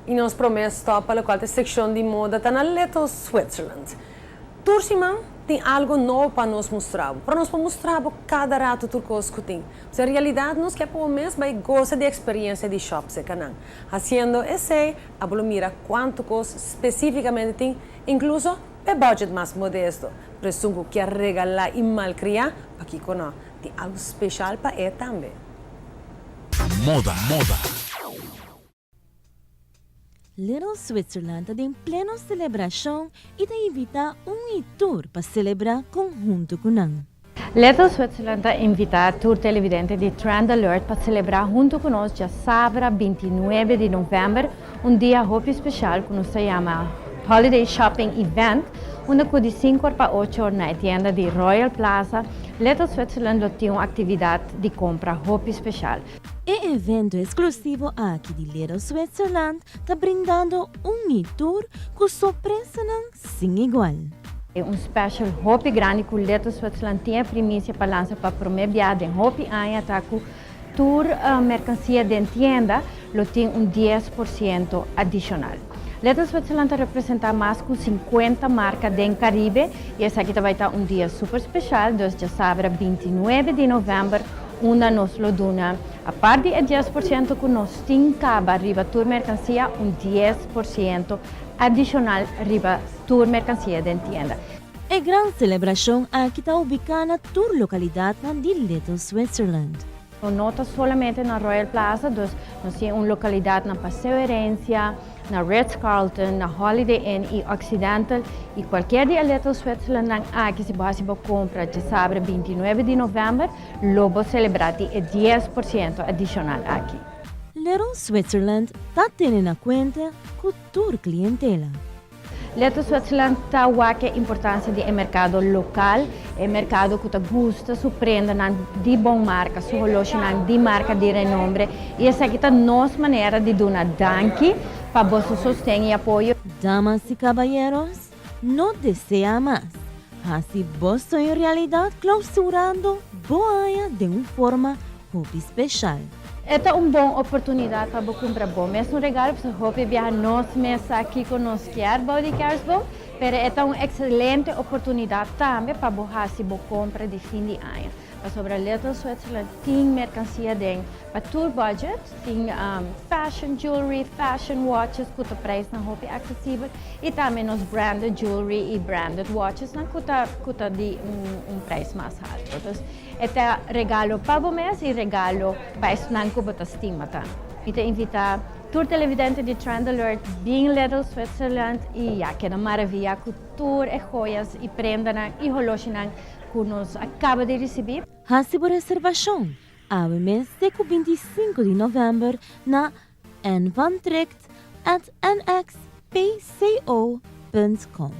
Y nos prome stop pa locual ta seccion di moda ta na Little Switzerland. Tur siman tin algo nobo pa nos mustra bo, pero nos por mustra bo cada rato tur cos cu tin. Pues en realidad nos kier pa bo mes bay goza di experiencia di shop cerca nan. Haciendo esey abo lo mira cuanto cos specificamente tin, incluso p'e budget mas modesto. Pero esun cu kier regala y malcria, pakico no? Tin algo special pa e tambe. Moda, moda. Little Switzerland ta den pleno selebrashon i ta invitá un i tur pa selebrá konhunto ku nan. Little Switzerland ta invitá tur televidente di Trend Alert pa selebrá huntu ku nos djasabra 29 di novèmber, un dia hopi speshal ku nos ta yama Holiday Shopping Event, unda ku di sinku or pa ocho or na e tienda di Royal Plaza, Little Switzerland lo tin un aktividat di kompra hopi speshal. E evento eksklusivo aki di Little Switzerland ta brindando un i tur ku sorpresanan sin igual. E un special hopi grandi ku Little Switzerland tin e primisia pa lansa pa prome bia den hopi aña ta ku tur merkansia den tienda lo tin un 10% adishonal. Little Switzerland ta representa mas ku 50 marka den Karibe i esaki ta bai ta un dia super special, dus djasabra 29 di novèmber unda nos lo duna, apart di e 10% ku nos tin kaba riba tur merkansia, un 10% adishonal riba tur merkansia den tienda. E gran selebrashon aki ta ubiká na tur lokalidatnan di Little Switzerland. No ta solamente na Royal Plaza, dus nos tin un lokalidat na Paseo Herencia, na Ritz Carlton, na Holiday Inn i Occidental i kualkier di e Little Switzerlandnan aki si bo hasi bo kompra djasabra 29 di novèmber lo bo selebrá di e 10% adishonal aki. Little Switzerland ta tene na kuenta ku tur klientela. Little Switzerland ta wak e importancia di e mercado local, e mercado cu ta gusta su prendanan di bon marca, su holoshinan di marca di renombre y esaki ta nos manera di duna danki pa boso sosten y apoyo. Damas y caballeros, no desea mas. Haci bo soño realidad clausurando bo aña den un forma hopi special. E ta un bon oportunidad pa bo cumpra bo mes un regalo, pasobra hopi biaha nos mes sa kico nos kier bou di kerstboom, pero e ta un excelente oportunidad tambe pa bo haci bo compra di fin di aña, pasobra Little Switzerland tin mercancia den pa tur budget, tin fashion jewelry, fashion watches cu ta prijsnan hopi accesibel y tambe nos branded jewelry y branded watchesnan cu ta cu ta di un prijs mas halto. Dus E ta regalo pa bo mes i regalo pa esnan ku bo ta stima ta. Mi ta invitá tur televidente di Trend Alert bin Little Switzerland i ya keda maraviyá ku tur e joyas i prendanan i holoshinan ku nos a kaba di risibí. Hasi bo reservashon awe mes te ku 25 di novèmber na nvantrigt at nxpco punt com.